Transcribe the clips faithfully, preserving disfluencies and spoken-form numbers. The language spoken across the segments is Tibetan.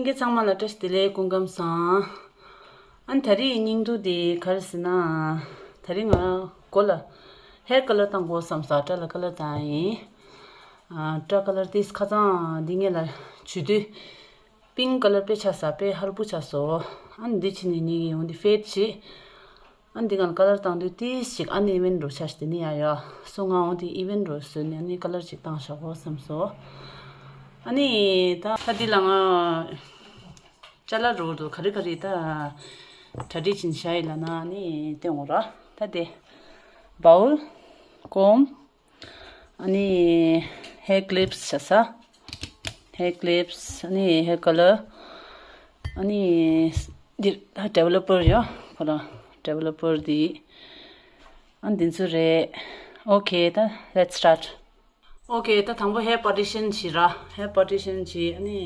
ལྷན་རྒྱས་ཚང་མ་ལ་བཀྲ་ཤིས་བདེ་ལེགས། སྐུ་ཁམས་བཟང་། ཨ་ནི་ད་རེས་སྙིང་སྡུག་དེ་ག་རེ་ཟེར་ན། ད་རེས་ང་མགོ་ལ་ཧེར་ཀ་ལར་བཏང་དགོས་བསམ་སོང་། སྐྲ་ལ་ཀ་ལར་བཏང་ཡིན། ཨ་སྐྲ་ཀ་ལར་དེ་ཁ་སང་འདི་ངེད་ལ་བྱུས་དུས་པིང་ཀ་ལར་དཔེ་ཆགས་སོང་། དཔེ་ཧར་པོ་ཆགས་སོང་། ཨ་ནི་འདི་ཕྱིན་ནས་ངེད་ཀྱིས་འོ་འདི་ཕེད་བྱས། ཨ་འདི་གང་ཀ་ལར་བཏང་དུས་ཏིས་ཞིག་ཨ་ནི་ཨི་ཝེན་རོ་ཆ་ཞིག་དེ་ནི་ཡ་ཡ་སོ་ང་འོ་དེ་ཨི་ཝེན་རོ་བཟོས་ནས་ཨ་ནི་ཀ་ལར་ཅིག་བཏང་བཞག་གོ་བསམ་སོང་། ཨ་ནི་ད་ད་འདི་ལ་ང་ཅ་ལག་རོ་རོ་ག་རེ་ག་རེ་ད་གྲ་སྒྲིག་བྱིན་བཞག་ཡིན་ལ་ན་ཨ་ནི་སྟོན་འོ་ར། ད་དེ་བའུལ་ཀོམ། ཨ་ནི་ཧེར་ཀི་ལིབས་བྱ་ས། ཧེར་ཀི་ལིབས། ཨ་ནི་ཧེར་ཀ་ལར། ཨ་ནི་འདིར་ད་ཌི་ཝེ་ལོ་པར་ཡོད་ཁོ་རང་། ཌི་ཝེ་ལོ་པར་འདི། ཨ་འདི་ཚོ་རེད། ཨོ་ཁེ་ད་let's start. ཨོ་ཁེ་ད་དང་པོ་ཧེར་པར་ཊི་ཤན་བྱེད་ར། ཧེར་པར་ཊི་ཤན་བྱེད། ཨ་ནི་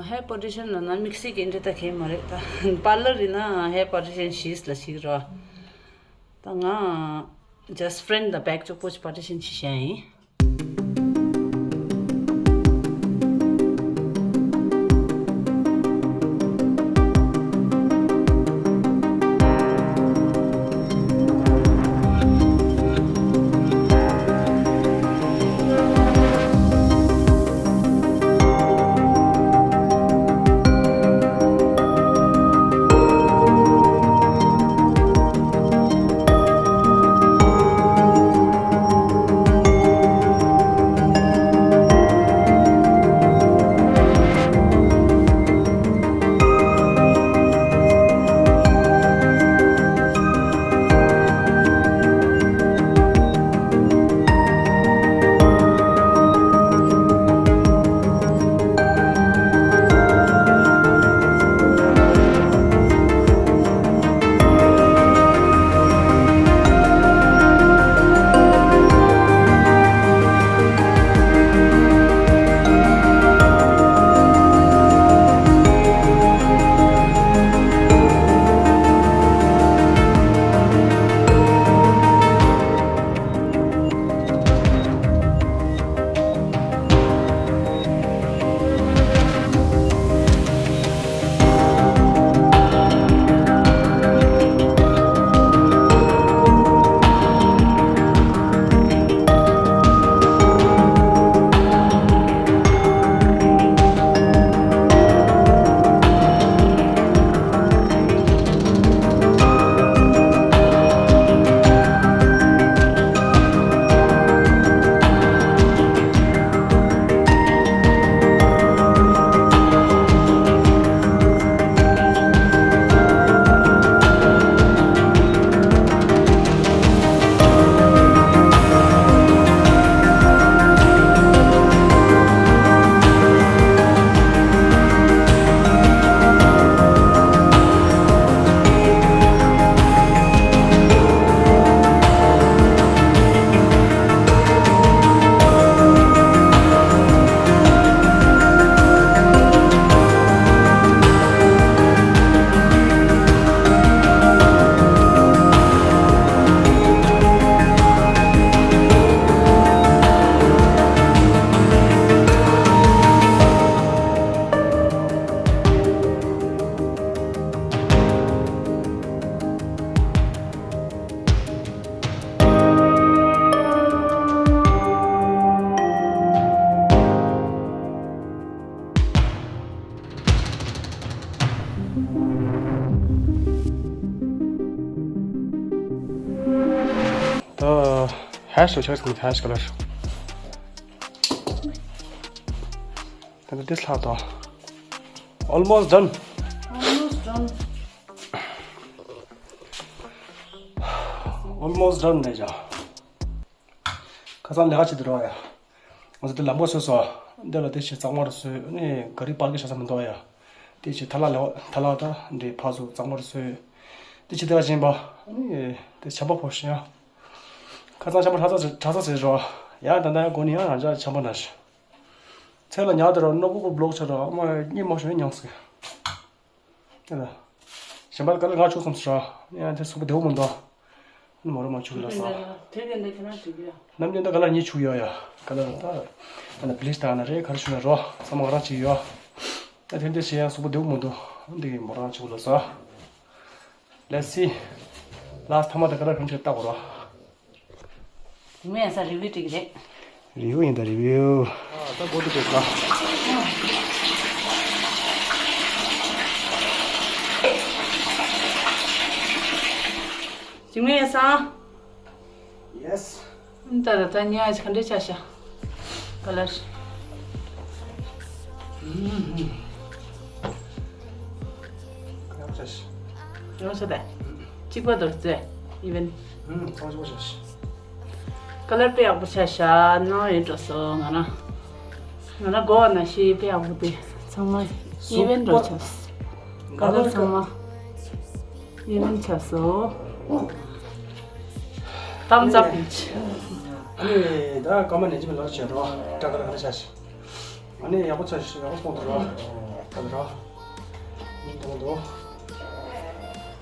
ཧེར་པར་ཊི་ཤན་ལ་ན་དམིགས་བསལ་གྱི་འདྲ་ད་གས་མ་རེད། ད་པར་ལར་ཡིན་ན་ཧེར་པར་ཊི་ཤན་བྱེད་ལ་ཞིག་ར། ད་ང་just front དང་back གཅིག་པོ་པར་ཊི་ཤན་བྱེད་བྱས་ཡིན། ད་ཧེར་སུ་ཆགས་སོང་། ཧེར་ཀ་ལར། ད་ད་འདི་ལྷག་དང་། Almost done. Almost done. Almost done ནས་ཀྱང་། ཁ་སང་ལས་ཀ་བྱེད་དུ་འགྲོ་བ་ཡ། ང་ཚོ་འདི་ལམ་ཁ་བཟོས་སོང་། འདི་ལ་དེ་ཞིག་གཙང་མར་བཟོས་ནས་ག་རི་པར་ཀིང་བྱ་ས་མི་འདུག་ཡ། དེ་ཞིག་ཐ་ལ་ལ་ཐ་ལ་ད་འདི་ཕར་ཚུར་གཙང་མར་བཟོས། དེ་ཞིག་དེ་ལ་བཞིན་པ། ཨ་ནི་དེ་ཆམ་པ་ཕོག་ཤིང་ཡ། ཁ་སང་ཆམ་པ་གྲགས་ཚ་གྲགས་ཚ་ཟེར་རོ། ཡང་ད་ལྟ་ཡང་སྒོ་ནས་ཡང་རང་ཅག་ཆམ་པ་ན་ཤི། ཚེ་ལ་ཉག་དེ་རོ་ནོ་བུ་བུ་བློག་ཆ་རོ། ཨ་མ་གཉིད་མ་ཤོར་ཉང་སི། དེ་ལ། གཞན་པ་ག་ལ་ང་ཆུག་སོང་ཟེར་རོ། ཡང་དེ་སུ་བུ་བདེ་བོ་མི་འདུག་ཨ་ནི་མོ་རོ་མ་ཆུག་ལ་ས། དེ་དེ་འདྲ་ཁྱེད་རང་ཞིག་ཡ། ནམ་རྒྱུན་ད་ག་ལ་གཉིད་ཆུག་ཡོད་ཡ། ག་ལ་ད། ཨ་ན་པི་ལིས་ད་ཨ་ན་རེ་ག་རེ་ཆུག་ན་རོ། ཚང་མ་ང་རང་ཅིག་ཡོད། ད་ཐེངས་འདི་ཤེས་ཡང་གསུང་པོ་འདུག་མི་འདུག་འདི་གི་མོ་རང་ཆུ་ལ་ཟ། Let's see. Last ཐ་མ་ད་ག་ལ་ཕན་ཆད་ལྟ་གོ་རོ། དེ་མིན་ཡང་ས་review འགྲིག་རེད། Review ཡིན་ད་review། ཨ་ད་གོ་དུ་དེ་ལ། དེ་མིན་ཡང་ས། Yes. ད་ད་ད་ཉ་ག་འདྲ་ཆགས་ཤག color། ཡག་ཆགས་ཤག་ཡག་ཆགས་ད། གཅིག་པ་དོར་རྩེ། even། ཚང་ཆོག་ཆགས་ཤག color དཔེ་ཡག་པོ་ཆགས་ཤག་ནང་ཡོད་འགྲོ་སོང་ང་རང་། ང་རང་གོ་བ་ན་ཤེས་དཔེ་ཡག་པོ་དེ་ཚང་མ་even འགྲོ་ཆགས། color ཚང་མ། ཡིན་ཆགས་སོ། Thumbs up each. ཨ་ནི་ད་ཀ་མ་ནས་ཅི་མི་ལོ་བྱེད་རོགས་ཀྲ་ཀ་ར་ཀ་ར་ཆ་ཤི། ཨ་ནི་ཡག་པོ་ཆ་ཤི་ཡག་པོ་སོང་ཐུབ་རོགས་ད་ལ་རོགས། ཡིན་དུང་དུ།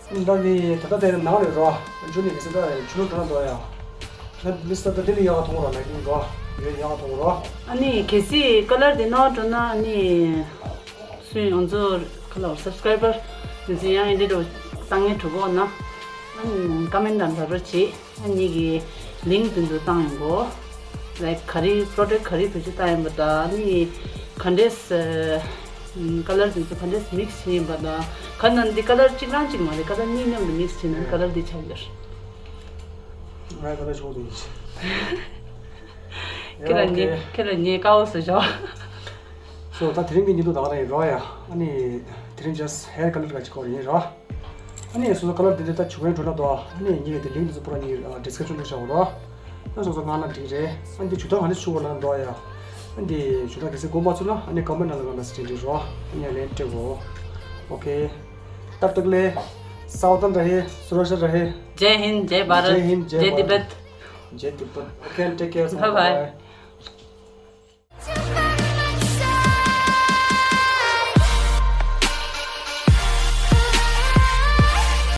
ཨ་ནི་ད་ནི་ད་ལྟ་དེ་ནང་རེད་རོགས་འཇུ་ནི་གི་སི་ད་ཆུ་ལོ་འགྲོ་ན་འདོད་ཡ། ད་མི་སི་ད་དེ་ནི་ཡག་ག་མཐོང་རོགས་ལ་ཡིན་རོགས་ཡོད་ཡག་ག་མཐོང་རོགས། ཨ་ནི་གལ་སྲིད་color དེ་ནོར་འགྲོ་ན་ཨ་ནི། སུ་ཡང་ཚོ་ཁ་ལོ་subscriber ཡིན་ཚེ་ཡང་ཨེ་འདྲ་རོ་བཏང་ངེས་འགྲོ་གོ་ན། ཨ་ནི་comment དང་འདྲ་རོ་བྱེད། ཨ་ནི་གི་link དེ་ཚོ་བཏང་ཡོང་གོ like ག་རེ་product ག་རེ་བེད་སྤྱོད་བཏང་ཡོང་པ་དང་ཨ་ནི་ག་འདྲས་color དེ་ཚོ་ག་འདྲས་mix བྱས་ཡོང་པ་དང་ག་ན་འདི་color གཅིག་རང་གཅིག་མ་རེད། color གཉིས་མཉམ་དུ་mix བྱས་ན་color འདི་ཆགས་ཡོད། ང་color ཆོག་དེ་ཡིན། ཁྱེད་ལ་ཉེ་ཁྱེད་ལ་ཉེ་དཀའ་བོ་བཟོ་ཤོག So ད་དེ་རིང་གི་ཉིན་ཐོ་ད་ག་རང་ཡིན་རོགས་ཡ། ཨ་ནི་དེ་རིང་just hair color ག་ཅིག་སྐོར་ཡིན་རོགས། ཨ་ནི་སོ་སོ་color དེ་འདྲ་ད་བྱུག་མཁན་འགྲོ་ན་དོ། ཨ་ནི་ཉིན་གི་དེ་link དེ་ཚོ་པུ་ར་ཉིན་description དུ་བཞག་རོགས། ད་སོ་སོ་ང་ལ་འགྲིག་རེད། ཨ་ནི་དེ་བྱུག་སྟངས་ག་ནས་བྱུག་དགོས་ན་འགྲོ་ཡ། ཨ་ནི་དེ་བྱུག་སྟངས་གལ་སྲིད་གོ་མ་ཚོད་ན་ཨ་ནི་comment ནང་ལ་ང་message འདྲི་རོགས། ཨ་ནི་ལན་སྤྲད་གོ Okay. तब तक ले सावधान रहे, सुरक्षित रहे। जय हिंद, जय भारत, जय हिंद, जय जय भारत। तिब्बत। जय Tibet. Okay, take care. Bye bye. Bye bye.